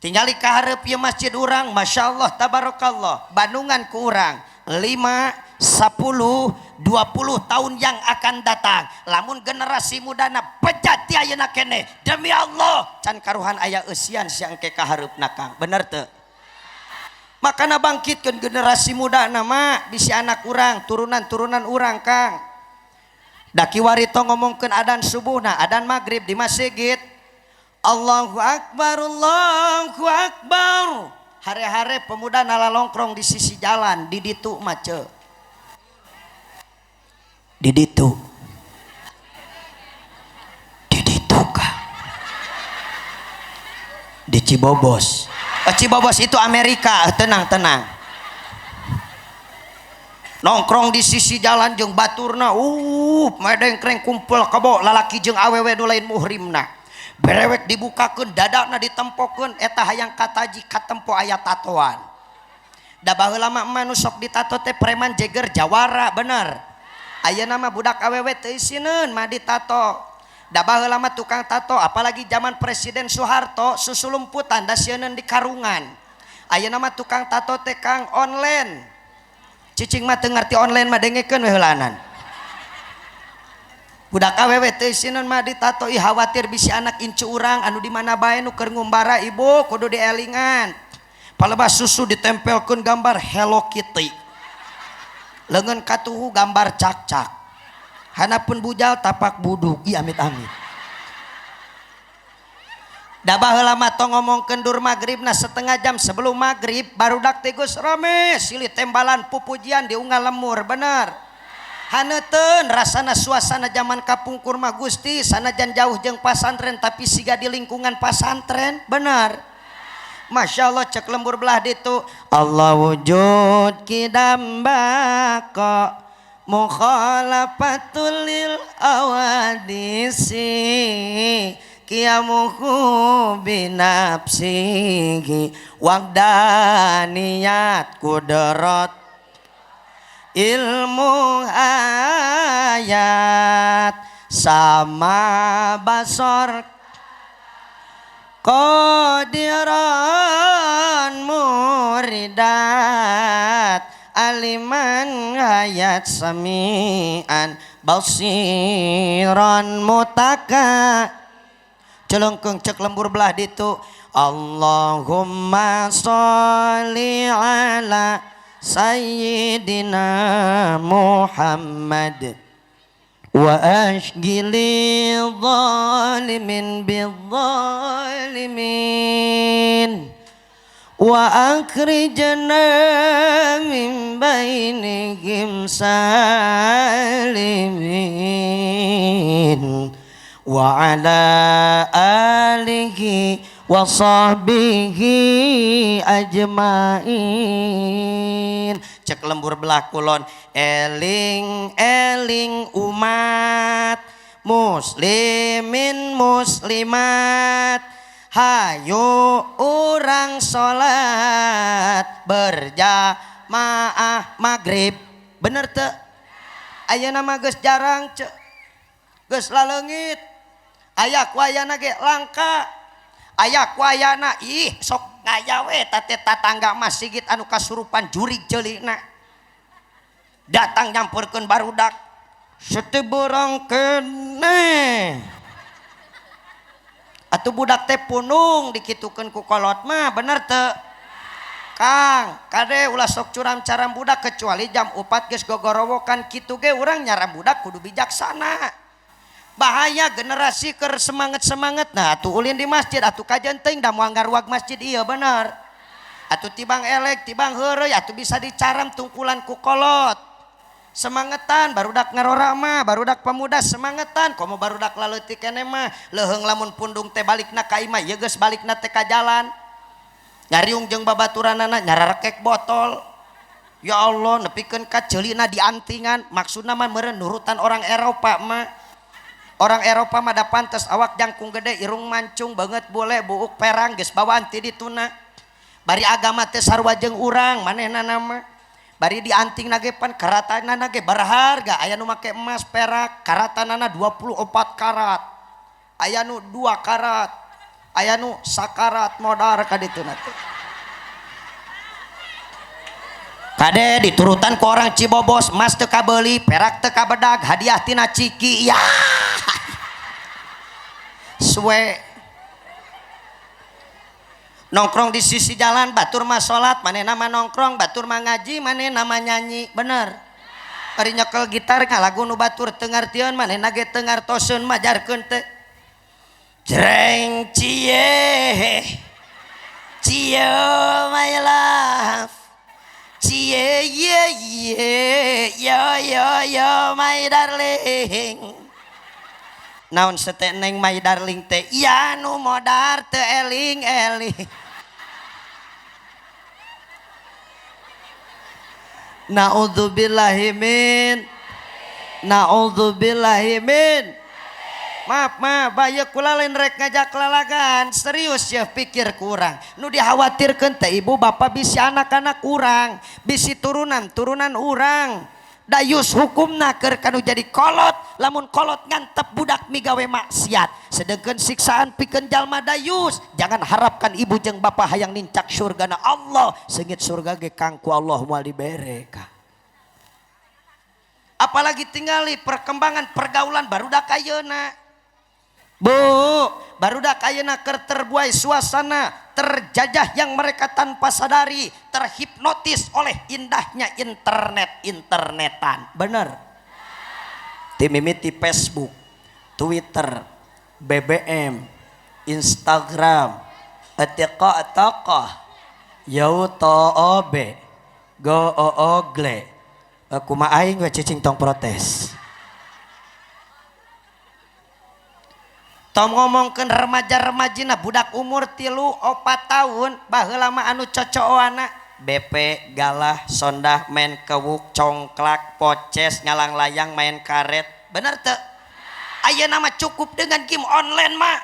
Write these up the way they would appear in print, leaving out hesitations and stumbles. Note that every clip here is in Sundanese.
Tinggali ka hareup ieu masjid urang, Masya Allah tabarakallah, bandungan ku urang 5, 10, 20 tahun yang akan datang, lamun generasi mudana bejat ti ayeuna keneh, demi Allah can karuhan aya eusian siang ke ka hareupna, Kang. Bener teu? Makana bangkitkeun generasi muda nama, bisi anak urang, turunan-turunan urang, Kang. Da kiwari tong ngomongkeun adan subuhna, adan maghrib di masjid, Allahu Akbar, Allahu Akbar, hare-hare pemuda nalalongkrong di sisi jalan di ditu mace di ditu, di ditu kah, di Cibobos. Oh, Cibobos itu Amerika. Tenang, tenang. Nongkrong di sisi jalan jeung baturna, medengkreng, kumpul kebo, lalaki jeung awewe nu lain muhrimna. Berewek dibukakeun, dadana ditempokeun, eta hayang kataji katempo aya tatoan. Da baheula mah emak nu sok ditato teh preman jeger jawara, bener. Ayeuna mah budak awewe teu isineun mah ditato. Da baheula mah tukang tato, apalagi zaman Presiden Soeharto, susulumputan da sieun di karungan. Ayeuna mah tukang tato teh, Kang, online. Cicing mah teu ngarti online mah, dengekeun we heulanan. Budak awewe teu isineun mah ditato. Ih, khawatir bisi anak incu urang anu di mana bae nu keur ngumbara, ibu kudu dielingan. Palebah susu ditempelkeun gambar Hello Kitty, leungeun katuhu gambar cak-cak, hanapun bujal tapak buduk. Ih, amit-amit. Da baheula mah tong ngomongkeun dur magribna, setengah jam sebelum maghrib barudak teh geus rame silih tembalan, pupujian di unggal lemur, bener. Haneuteun rasana suasana zaman kapungkur mah, Gusti, sanajan jauh jeung pasantren tapi siga di lingkungan pasantren, bener. Masya Allah, cek lembur belah ditu, Allah wujud kidam bako mukhalafatul lil awadisi qiyamuhu binafsihi wahdaniyat kudrat ilmu hayat sama basor qadiran muridat aliman hayat samian basiran mutaka celengkeung. Cek lembur belah ditu, Allahumma sholli ala sayyidina Muhammad wa ashgili zalimin bizzalimin wa akhrijna min bainihim salimin wa ala alihi wa sahbihi ajmain. Cek lembur belah kulon, eling eling umat muslimin muslimat, hayu urang salat berjamaah maghrib. Bener teu? Ayeuna mah geus jarang, cek, geus laleungit, aya ku ayana ge langka, aya ku ayana. Ih, sok ngaya we teh tatangga masjid anu kasurupan jurig ceulina, datang nyamperkeun barudak sete borong keneh. Atuh budak teh punung dikitukeun ku kolot mah, bener teu, Kang? Kade ulah sok curam-caram budak, kecuali jam 4 geus gogorowokan kitu ge urang nyaram budak kudu bijaksana. Bahaya generasi keur semangat-semangat. Nah, atuh ulin di masjid atuh kajen teuing da moal ngaruag masjid ieu, bener. Atuh tibang elek, tibang heureuy, atuh bisa dicaram tungkulan ku kolot. Semangetan barudak ngarora mah, barudak pemuda semangetan, komo barudak laleutik keneh mah. Leuheung lamun pundung teh balikna ka imah, ieu geus balikna teh ka jalan. Nyariung jeung babaturanana, nyararekek botol. Ya Allah, nepikeun ka ceulina diantingan, maksudna mah meureun nurutan orang Eropa mah. Orang Eropa mah da pantes awak jangkung gede, irung mancung, banget bule, buuk perang geus bawaan ti dituna. Bari agama teh sarua jeung urang manehna mah. Bari dianting nage pan karatanana ge berharga, aya nu make emas perak, karatanana 24 karat. Aya nu 2 karat. Aya nu sakarat modar ka dituna teh. Kade diturutan ku orang Cibobos, emas teu kabeuli, perak teu kabedag, hadiah tina ciki. Ya. Suwe nongkrong di sisi jalan, batur mah salat, manehna mah nongkrong, batur mah ngaji, manehna mah nyanyi, bener. Ari nyekel gitar ngalagu nu batur teu ngartieun, manehna ge teu ngartoseun majarkeun teh. Jreng cie cie my love cie ye ye yo yo yo my darling. Naon sete neng my darling teh? Ya nu modar teu eling eling. Naudzubillahi min, naudzubillahi min. Maaf mah bae kula lain rek ngajak lalagan, serius ya pikir kurang. Nu dikhawatirkeun teh ibu bapak bisi anak-anak urang, bisi turunan-turunan urang. Dayus hukumna keur kanu jadi kolot, lamun kolot ngantep budak migawe maksiat. Sedengkeun siksaan pikeun jalma dayus, jangan harapkan ibu jeung bapak hayang nincak surgana Allah, seungit surga ge kangku Allah moal dibere ka. Apalagi tingali perkembangan pergaulan barudak ayeuna. Bu, barudak ayeuna keur terbuai suasana, terjajah yang mereka tanpa sadari, terhipnotis oleh indahnya internet-internetan. Bener. Timimiti Facebook, Twitter, BBM, Instagram, etiqa-taqah, yautobe, google. Kumaha aing we cicing tong protes. Tom ngomongkeun remaja-remajina budak umur 3 4 tahun baheula mah anu cocoana BP galah sondah main kewuk congklak poces ngalang layang main karet, bener teu? Ayeuna mah cukup dengan game online mah.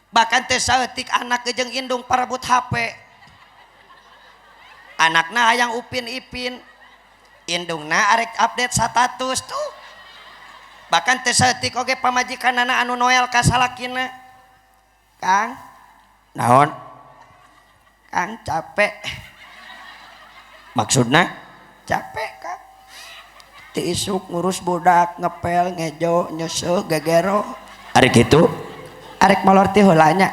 Bahkan teh saeutik anak jeung indung parebut HP. Anakna hayang upin ipin, indungna arek update status tuh. Bahkan teh saeutik oge pamajikanana anu Noel ka salakina. Kang, naon? Kang capek. Maksudna capek Kang. Ti isuk ngurus budak, ngepel, ngejo, nyeseuh, gegero. Arek kitu? Arek molor ti heula nya.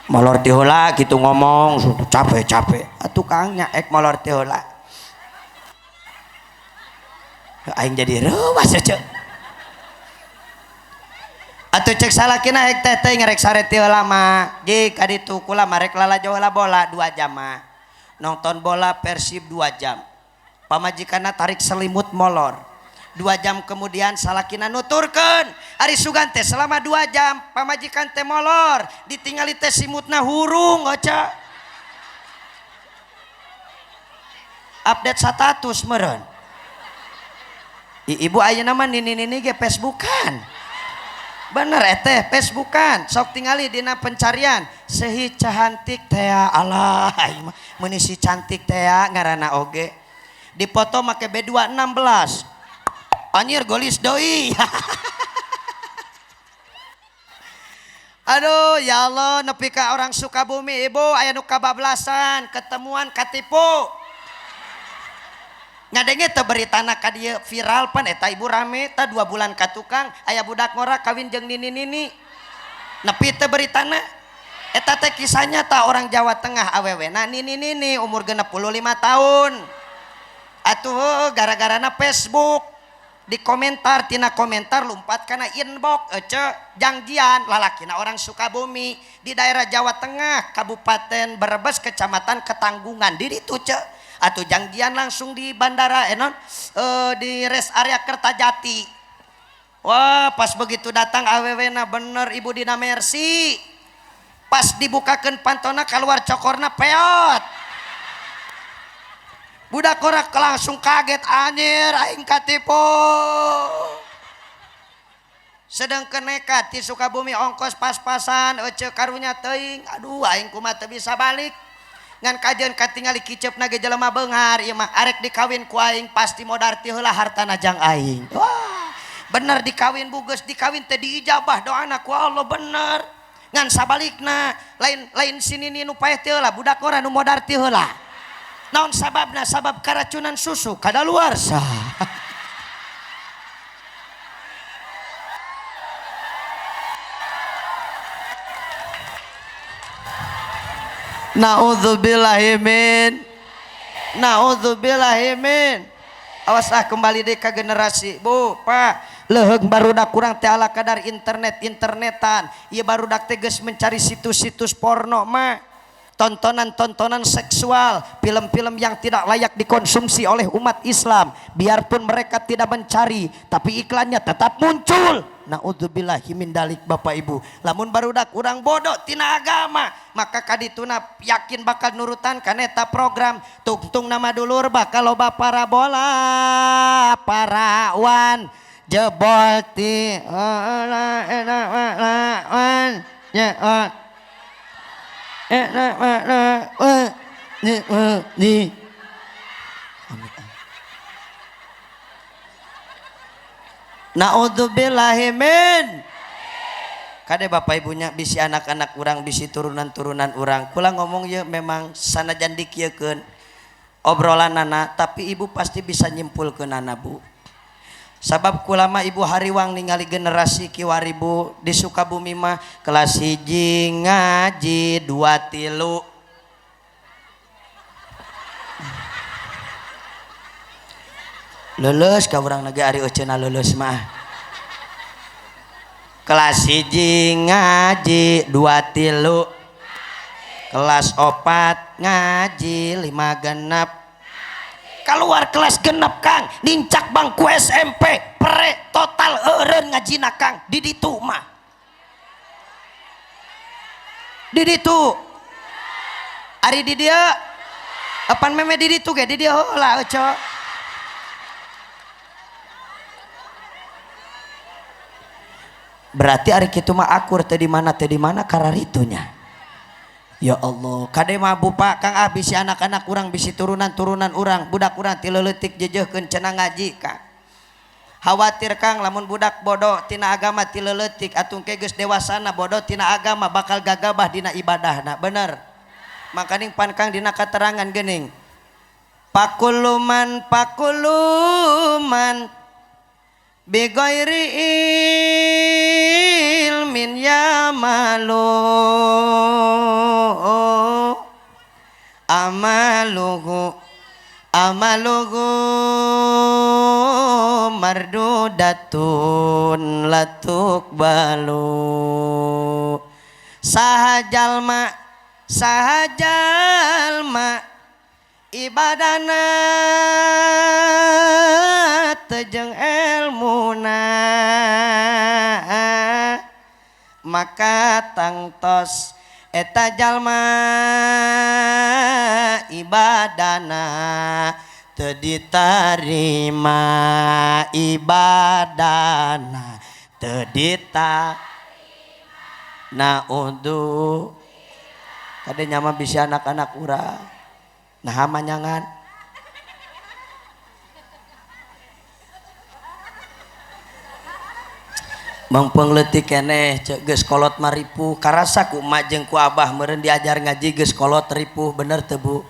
Molor ti heula kitu ngomong, capek-capek. Atuh Kang nya ek molor ti heula. Aing jadi reuwas ece. Atuh cek salakina hek teh teh ngerek sare ti heula mah. Ji ka ditu kula marek lalajo heula bola 2 jam mah. Nonton bola Persib 2 jam. Pamajikanna tarik selimut molor. 2 jam kemudian salakina nuturkeun, ari sugan teh selama 2 jam pamajikan teh molor, ditingali teh simutna hurung oca. Update status meureun. Ibu ayeuna mah nini-nini ge Facebookan. Bener eteh Facebookan, sok tingali dina pencarian sehi cantik teh alah aing mah meuni si cantik teh ngaranna oge. Dipoto make B216. Anjir golis deui. Aduh ya Allah nepi ka orang Sukabumi ibu aya nu kabablasan ketemuan katipu. Ngadenge teu beritana ka dieu viral pan eta ibu rame ta 2 bulan ka tukang aya budak ngora kawin jeung nini-nini. Nepi teu beritana eta teh kisah nyata orang Jawa Tengah awewena nini-nini umur 65 tahun. Atuh gara-garana Facebook di komentar tina komentar lumpat kana inbox ece jangjian lalakina orang Sukabumi di daerah Jawa Tengah Kabupaten Brebes Kecamatan Ketanggungan di ditu ce. Atuh jangjian langsung di bandara di rest area Kertajati. Wah pas begitu datang awewena bener ibu dina Mercy. Pas dibukakeun pantona keluar cokorna peot. Budak korak langsung kaget anjir aing katipu. Sedengkeun nekat ti Sukabumi ongkos pas-pasan ece karunya teuing aduh aing kumaha teu bisa balik. Ngan kajeun katingali kiceupna ge jelema beunghar ieu mah arek dikawin ku aing pasti modar ti heula hartana jang aing. Wah, Bener dikawin bu, geus dikawin teh diijabah doana ku Allah bener. Ngan sabalikna lain lain sini nu paeh teh heula, budak ora nu modar teh heula. Naon sababna? Sabab karacunan susu kadaluarsa. Na'udzubillahi min. Na'udzubillahi min. Awas ah kembali deh ke generasi bu pak leuheung barudak kurang teh ala kadar internet internetan ieu barudak teh geus mencari situs-situs porno mah, tontonan-tontonan seksual, film-film yang tidak layak dikonsumsi oleh umat Islam. Biarpun mereka tidak mencari, tapi iklannya tetap muncul. Naudzubillahi min dalik Bapak Ibu. Lamun barudak urang bodoh tina agama, maka kadituna yakin bakal nurutan kana eta program. Tungtung nama dulur bakal loba parabola, parawan jebol ti Naudzubillahi min. Kade bapak ibunya bisi anak-anak urang, bisi turunan-turunan urang. Kula ngomong ye memang sanajan dikieukeun obrolanana, tapi ibu pasti bisa nyimpulkeunana bu. Sabab kulama ibu hariwang ningali generasi kiwari bu di Sukabumi mah kelas 1 ngaji 2 3. Lulus ka urang lagi ari euceuna lulus mah. Kelas 1 ngaji 2 3. Kelas 4 ngaji 5 genep. Keluar kelas genep Kang, nincak bangku SMP, pre total eureun ngajina Kang di ditu mah. Di ditu. Ari di dieu apan meme di ditu ge di dieu heula euceu. Berarti ari kitu mah akur teh di mana teh di mana kararitunya. Ya Allah, kade mah bupa Kang ah bisi anak-anak urang, bisi turunan-turunan urang, budak urang ti leuletik jejeuhkeun cenah ngaji Kang. Khawatir Kang lamun budak bodoh tina agama ti leuletik atuh ke geus dewasana bodoh tina agama bakal gagabah dina ibadahna, bener. Makaning pan Kang dina katerangan geuning. Pakuluman pakuluman bighairi ilmin ya malu amaluhu amaluhu mardudatun latuk balu. Sahajalma sahajalma ibadana teu jeung elmuna maka tangtos eta jalma ibadana teu ditarima ibadana teu ditarima. Naudzu kade nya mah bisi anak-anak urang nah manyangan mangpeung leutik keneh cek geus kolot maripuh karasa ku emak jeung ku abah meureun diajar ngaji geus kolot ripuh bener teu bu?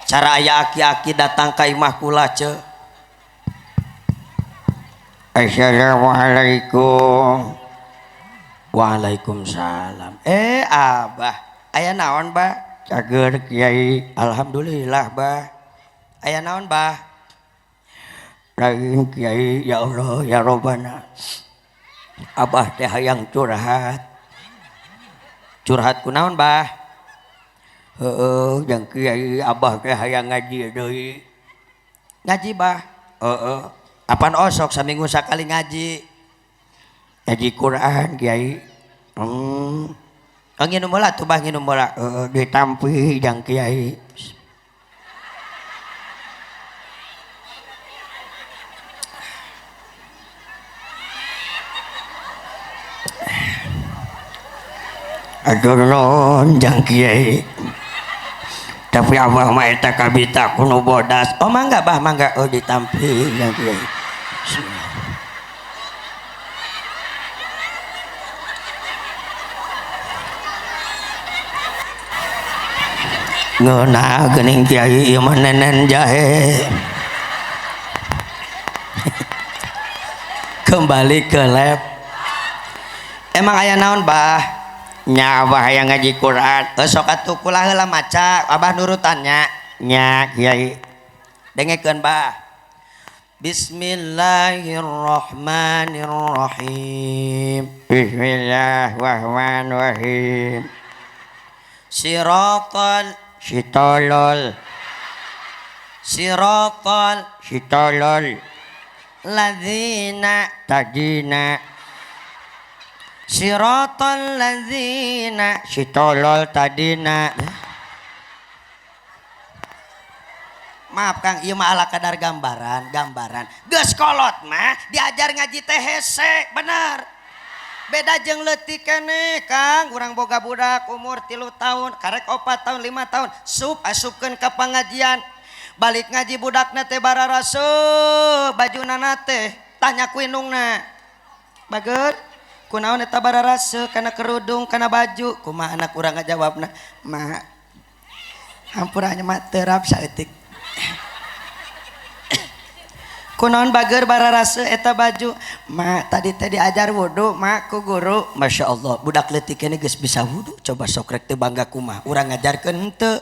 Cara aya aki-aki datang ka imah kula cek assalamualaikum. Waalaikumsalam. Abah aya naon bah? Cager kiai. Alhamdulillah bah. Aya naon bah? Lain kiai ya Allah ya Robbana. Abah teh hayang curhat. Curhat kunaon bah? Heeh jeung kiai abah teh hayang ngaji deui. Ngaji bah? Heeh. Apan osok saminggu sakali ngaji? Ngaji Quran kiai. Oh, nginum bola tuh bah, nginum bola. Heeh ditampi jeung kiai. Aduh non jang kiai. Tapi abah mah eta kabita kuno bodas. Oh mangga bah mangga. Oh ditampi jang kiai. Bismillah. Ngeunah geuning kiai ieu mah nenen jahe. Kembali ke lab. Emang aya naon bah? Nya abah hayang ngaji Quran. Sok atuh kula heula maca, abah nurutannya. Nya kiai. Dengekeun bah. Bismillahirrahmanirrahim. Bismillahirrahmanirrahim. Siratal sitolol. Siratal sitolol. Ladzina tadina. Siratal ladzina sitolol tadina. Maaf Kang, ieu mah ala kadar gambaran, gambaran. Geus kolot mah diajar ngaji teh hese, bener. Beda jeung leutik keneh, Kang. Urang boga budak umur 3 tahun, karek 4 tahun, 5 tahun, sup asupkeun ka pangajian. Balik ngaji budakna teh bararaseuh, bajuna teh tanya ku indungna. Bager, kunaon eta bararaseuh kana kerudung, kana baju? Kumaha anak urang ngajawabna? Ma, hampura nya mah terap saeutik. Kunaon bager bararaseuh eta baju? Ma, tadi teh diajar wudu ma ku guru. Masya Allah, budak leutik ini geus bisa wudu. Coba sok rek teu bangga kumaha? Urang ngajarkeun henteu.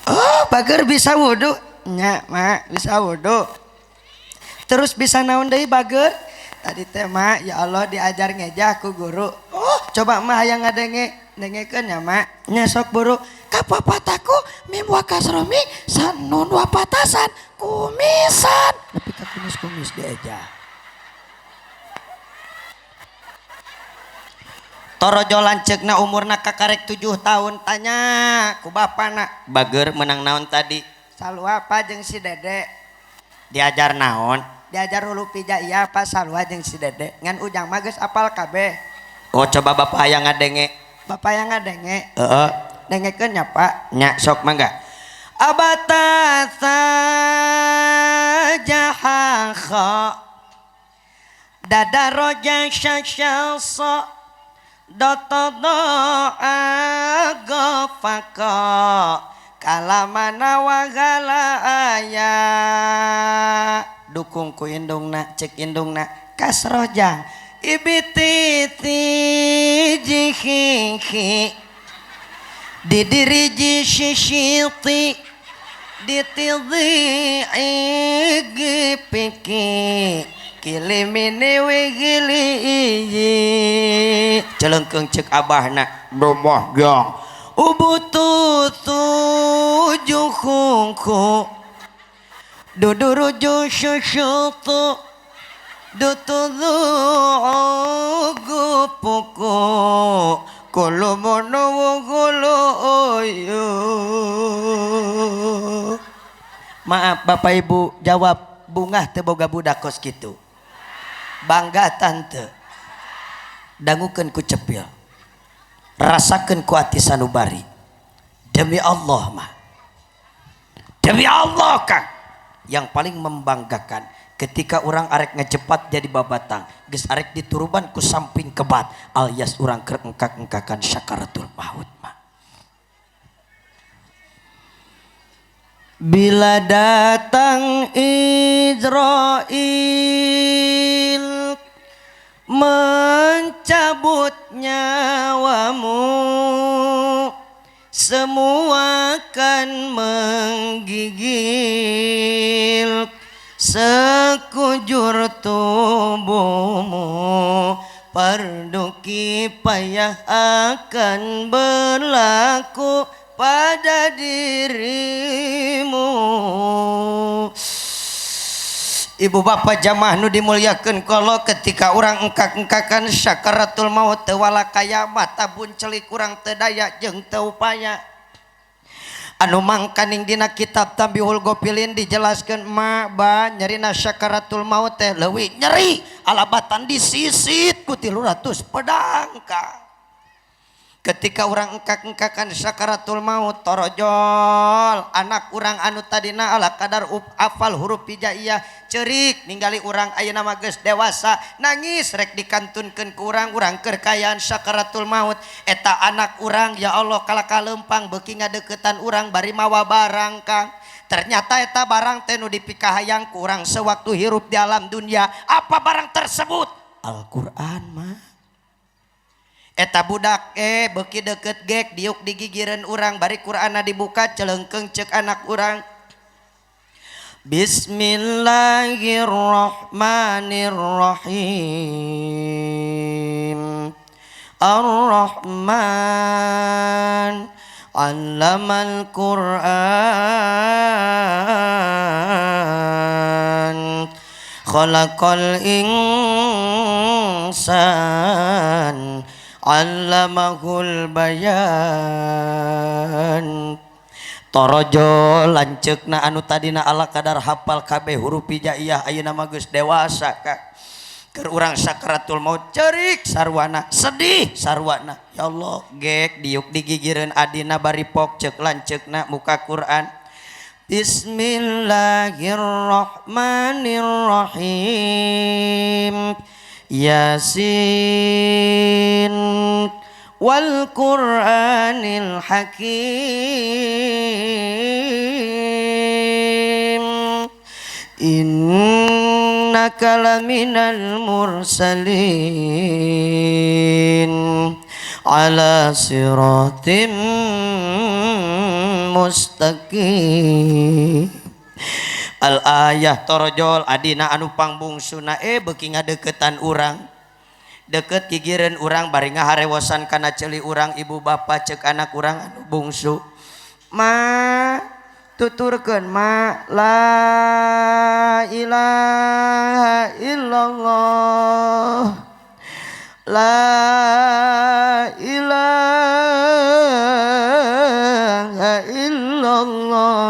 Oh, bager bisa wudu. Nya, ma, bisa wudu. Terus bisa naon deui bager? Tadi teh ma, ya Allah diajar ngejah ku guru. Oh, coba ma hayang ngadenge, dengekeun nya ma. Nya sok buru. Kapapataku mim wa kasromi san nun wa patasan kumisan. Nepi ka kumis-kumis diejah. Torojo lanceukna umurna kakarek 7 tahun tanya ku bapana, bager menang naon tadi? Salua apa jeung si Dede? Diajar naon? Diajar huruf hijaiyah apa salua jeung si Dede. Ngan ujang mah geus apal kabeh. Oh, coba bapak hayang ngadenge. Bapak yang ngadenge? Heeh. Dengekeun nya Pak. Nya sok mangga. Abatasa jahaha dadaroja syasasa dotdoa gofaka kalamana wagala aya. Dukung ku indungna, cek indungna kasrojang ibititi jihihi didiriji sisiti ditidhi igipiki kilimini wigili celengkeung cek abahna domah gang ubutu tujuhungku duduruju susutu dutudu gupuku kulumono guluyu. Maaf Bapak Ibu, jawab bungah teu boga budak kos kitu. Bangga tante. Dangukeun ku cepil. Rasakeun ku ati sanubari. Demi Allah mah. Demi Allah Kang. Yang paling membanggakan ketika orang arek ngecepat jadi babatang, geus arek dituruban ku samping kebat alias orang keur engkak-engkakan syakaratul maut mah. Bila datang Izrail mencabut nyawamu, semua akan menggigil sekujur tubuhmu. Fardu kifayah akan berlaku pada dirimu. Ibu bapak jamaah nu dimuliakeun kalau ketika orang engkak-engkakan syakaratul maut teu walakaya mata buncelik kurang teu daya jeung teu upaya. Anu mangkaning dina kitab Tambihul Gofilin dijelaskeun ma ba nyerina syakaratul maut teh leuwih nyeri alabatan disisit ku 300 pedang ka. Ketika urang engkak-engkakan sakaratul maut torojol anak urang anu tadina ala kadar hafal huruf hijaiyah cerik ningali urang ayeuna mah geus dewasa nangis rek dikantunkeun ku urang, urang keur kaayaan sakaratul maut. Eta anak urang ya Allah kalaka leumpang beuki ngadeukeutan urang bari mawa barang Kang. Ternyata eta barang teh nu dipikahayang ku urang sewaktu hirup di alam dunia. Apa barang tersebut? Al-Qur'an mah. Eta budak beuki deukeut gek diuk digigireun urang bari Qur'anna dibuka celengkeung ceuk anak urang. Bismillahirrahmanirrahim. Ar-Rahman 'allamal Qur'an khalaqal insan 'allamahul bayan. Torojo lanceukna anu tadina ala kadar hafal kabeh huruf hijaiyah ayeuna mah geus dewasa Kak. Keur urang sakaratul maut ceurik sarwana, sedih sarwana. Ya Allah, gek diuk digigireun adina bari pok ceuk lanceukna muka Quran. Bismillahirrahmanirrahim. Yasin wal Qur'anil Hakim innaka laminal mursalin ala siratim mustaqim. Al-ayah torojol adina anu pangbungsuna beuki ngadeukeutan urang deket gigireun urang bari ngaharewosan kana ceuli urang ibu bapa ceuk anak urang anu bungsu ma tuturkeun ma la ilaha illallah la ilaha illallah.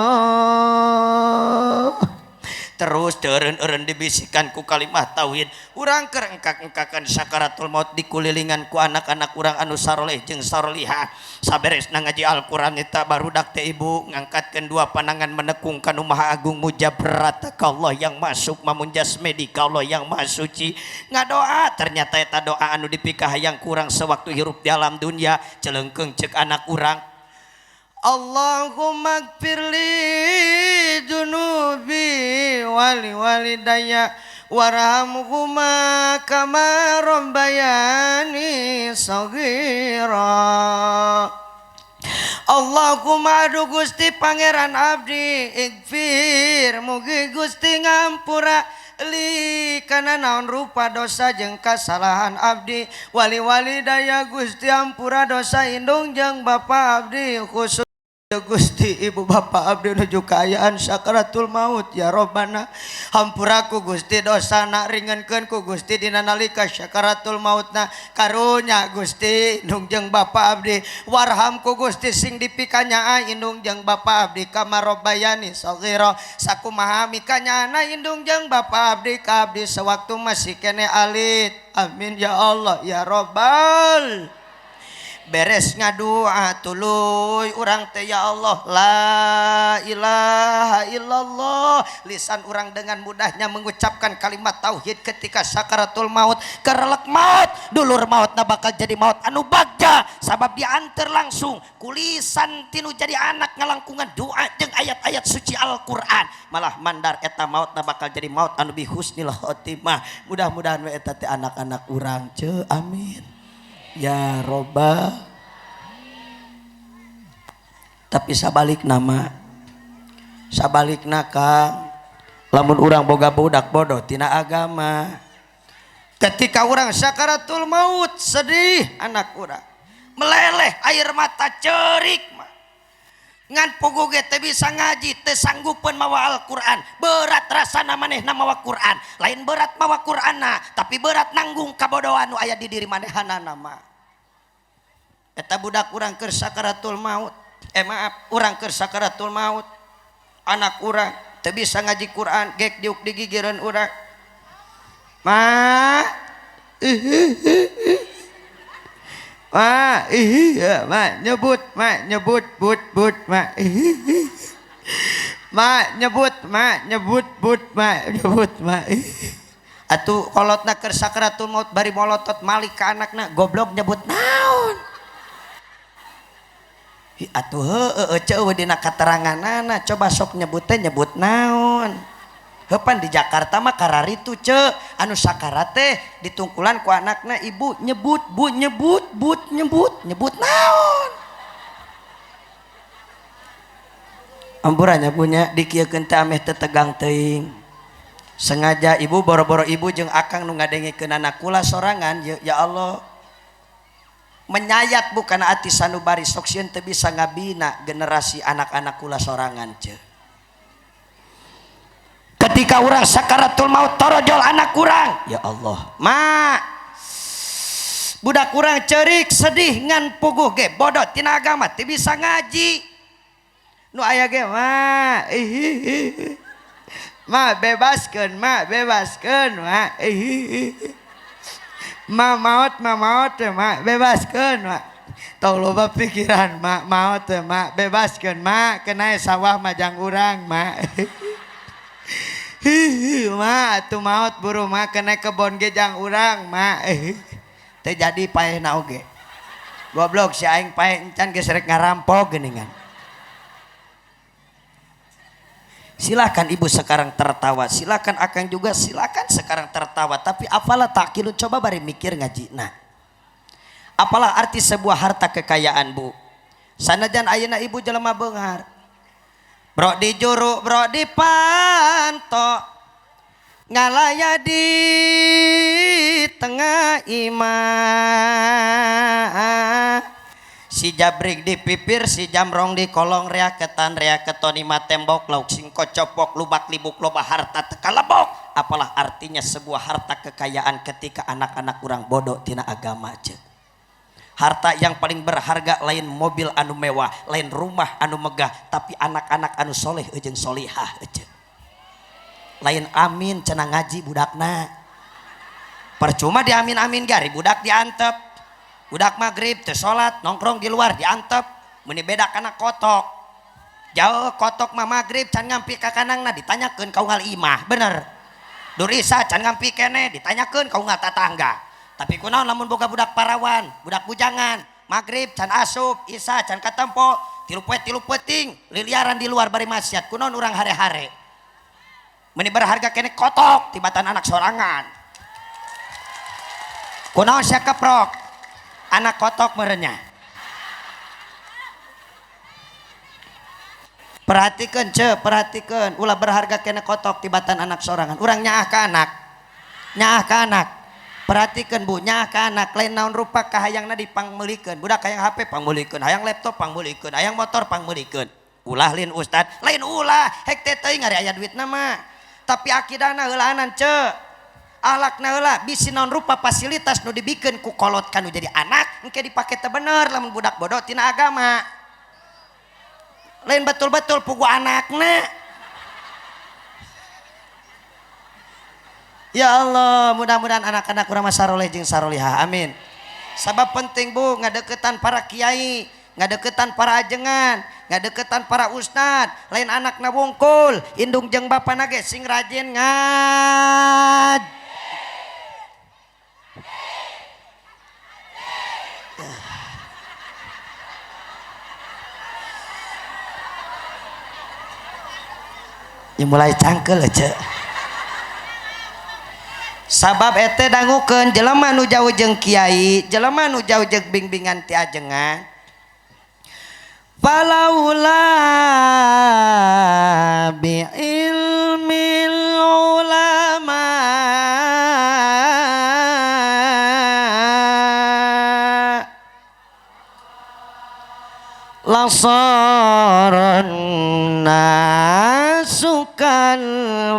Terus deureun-eureun dibisikan ku kalimah tauhid urang keur engkak-engkakan sakaratul maut dikulilingan ku anak-anak urang anu saroleh jeung sarolihah. Saberesna ngaji Al-Qur'an eta barudak teh ibu ngangkatkeun dua panangan menekung ka nu Maha Agung mujabrata ka Allah yang Maha Sukma munjasmedi ka Allah yang Maha Suci ngadoa. Ternyata eta doa anu dipikahayang kurang sewaktu hirup di alam dunia celengkeung ceuk anak urang Allahumma gfirli junubi wali walidayya warhamhuma kama rabbayani saghira. Allahumma adu Gusti Pangeran abdi igfir mugi Gusti ngampura li kana naon rupa dosa jeung kasalahan abdi wali walidaya Gusti ampura dosa indung jeung bapa abdi khusus Gusti ibu bapa abdi nuju kaayaan sakaratul maut ya Robbana hampura ku Gusti dosana ringankeun ku Gusti dina nalika sakaratul mautna karunya Gusti indung jeung bapa abdi warham ku Gusti sing dipikanyaa indung jeung bapa abdi kama robbayani saghira sakumaha mikanyaana indung jeung bapa abdi ka abdi sewaktu masih kene alit amin ya Allah ya Robbal. Beres ngadua tuluy urang teh ya Allah la ilaha illallah lisan urang dengan mudahnya mengucapkan kalimat tauhid ketika sakaratul maut kerelek maut dulur maut na bakal jadi maut anu bagja sabab diantar langsung kulisan tinu jadi anak ngalangkungan doa jeung ayat-ayat suci Al-Qur'an malah mandar eta maut na bakal jadi maut anu bi husnil khotimah. Mudah-mudahan we eta teh anak-anak urang ce amin ya robbal. Tapi sabalik nama sabalikna Kang lamun urang boga budak bodoh tina agama ketika urang sakaratul maut sedih anak urang meleleh air mata cerik mah ngan puguh ge teu bisa ngaji teu sanggupeun mawa Al-Qur'an berat rasana manehna mawa Qur'an lain berat mawa Qur'anna tapi berat nanggung kabodohan nu aya di diri manehanana mah. Eta budak urang keur sakaratul maut maaf urang keur sakaratul maut anak urang teu bisa ngaji Qur'an gek diuk digigireun urang ma Ma, iya, ma nyebut, ma nyebut, but but ma. Ma nyebut, ma nyebut, but ma nyebut, ma. Atuh kolotna keur sakaratul maut bari molotot malik ka anakna goblok nyebut naon. Atuh heueuh ceueuh dina kateranganana coba sok nyebut teh nyebut naon. Heupan di Jakarta mah kararitu ceu anu sakarat teh ditungkulan ku anakna ibu nyebut bu nyebut but nyebut nyebut naon. Ampura nya punya dikieukeun teh ameh teu tegang teuing. Sengaja ibu boro-boro ibu jeung akang nu ngadengikeun anak kula sorangan ya Allah. Menyayat bukan ati sanubari sok sieun teu bisa ngabina generasi anak-anak kula sorangan ceu. Ketika urang sakaratul maut torojol anak kurang ya Allah ma budak kurang cerik sedih ngan puguh ge bodoh tina agama teu bisa ngaji nu aya ge ma ma bebaskeun ma bebaskeun ma ma maot ma maot ma bebaskeun ma tong loba pikiran ma maot ma bebaskeun ma kena sawah majang urang ma. Hihi ma atuh maot buru ma kena kebon ge jang urang ma. Teu jadi paehna oge. Goblok si aing paeh encan geus rek ngarampok geuningan. Silakan ibu sekarang tertawa, silakan akang juga silakan sekarang tertawa, tapi apalah takilun coba bari mikir ngajina. Apalah arti sebuah harta kekayaan bu? Sanajan ayeuna ibu jelema beunghar. Bro di juru, bro di panto, ngalaya di tengah imah. Si jabrik di pipir, si jamrong di kolong, reaketan, reaketon ima tembok, lauk singko copok, lubak libuk, loba harta tekalebok. Apalah artinya sebuah harta kekayaan ketika anak-anak kurang bodoh tina agama aja. Harta yang paling berharga lain mobil anu mewah, lain rumah anu megah, tapi anak-anak anu soleh jeung solihah aja. Lain amin cenah ngaji budakna. Percuma diamin-amin gari budak diantep. Budak maghrib teu salat, nongkrong di luar diantep, meuni beda kana kotok. Jauh kotok mah maghrib can ngampi ka kanangna ditanyakeun ka unggal imah, bener. Durisa can ngampi keneh ditanyakeun ka unggal tatangga. Tapi kunaon lamun boga budak parawan, budak bujangan, maghrib can asup, isya can katempo, tilu poe tilu peuting, liliaran di luar bari maksiat, kunaon urang hare-hare. Meuni berharga keneh kotok tibatan anak sorangan. Kunaon sia keprok? Anak kotok merenya. Perhatikan ce, perhatikan. Ulah berharga kena kotok tibatan anak sorangan. Urang nyaah ka anak, nyaah ka anak. Perhatikan bu, nyaah ka anak. Lain naon rupa kahayangna dipangmeulikeun. Budak hayang HP pangmeulikeun, hayang laptop pangmeulikeun, hayang motor pangmeulikeun. Ulah lin ustad, lain ulah. Hek teh teuing ari aya duitna mah. Tapi akidahna heulaanan ce. Ahlakna heula bisi naon rupa fasilitas nu dibikeun ku kolot kanu jadi anak engke dipake teu bener lamun budak bodoh tina agama. Lain betul-betul pugu anakna. Ya Allah, mudah-mudahan anak-anak urang mah saroleh jeung sarolihah. Amin. Sabab penting bu ngadeukeutan para kiai, ngadeukeutan para ajengan, ngadeukeutan para ustad, lain anakna wungkul, indung jeung bapana ge sing rajin ngaj. Ya mulai cangkel aja. Sabab ete dangukeun jelema nu jauh jeung kiai, jelema nu jauh jeung bimbingan ti ajengan. Falaula bi ilmil ulama lasaran nasukal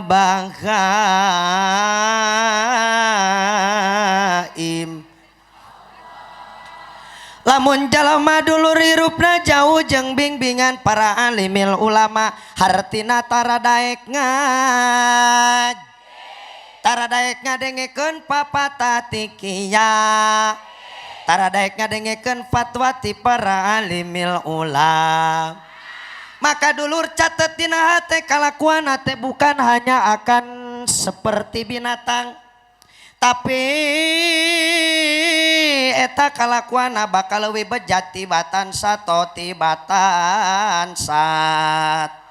bahaim. Lamun jalma dulur hirupna jauh jeung bimbingan para alimil ulama, hartina tara daek ngaj, tara daek ngadengekeun papatah ti kiai, Tara daek ngadengekeun fatwa ti para alimil ulam. Maka dulur, catet dina hate, kalakuan hate bukan hanya akan seperti binatang, tapi eta kalakuan bakal leuwih bejat tibatan sato, tibatan sat.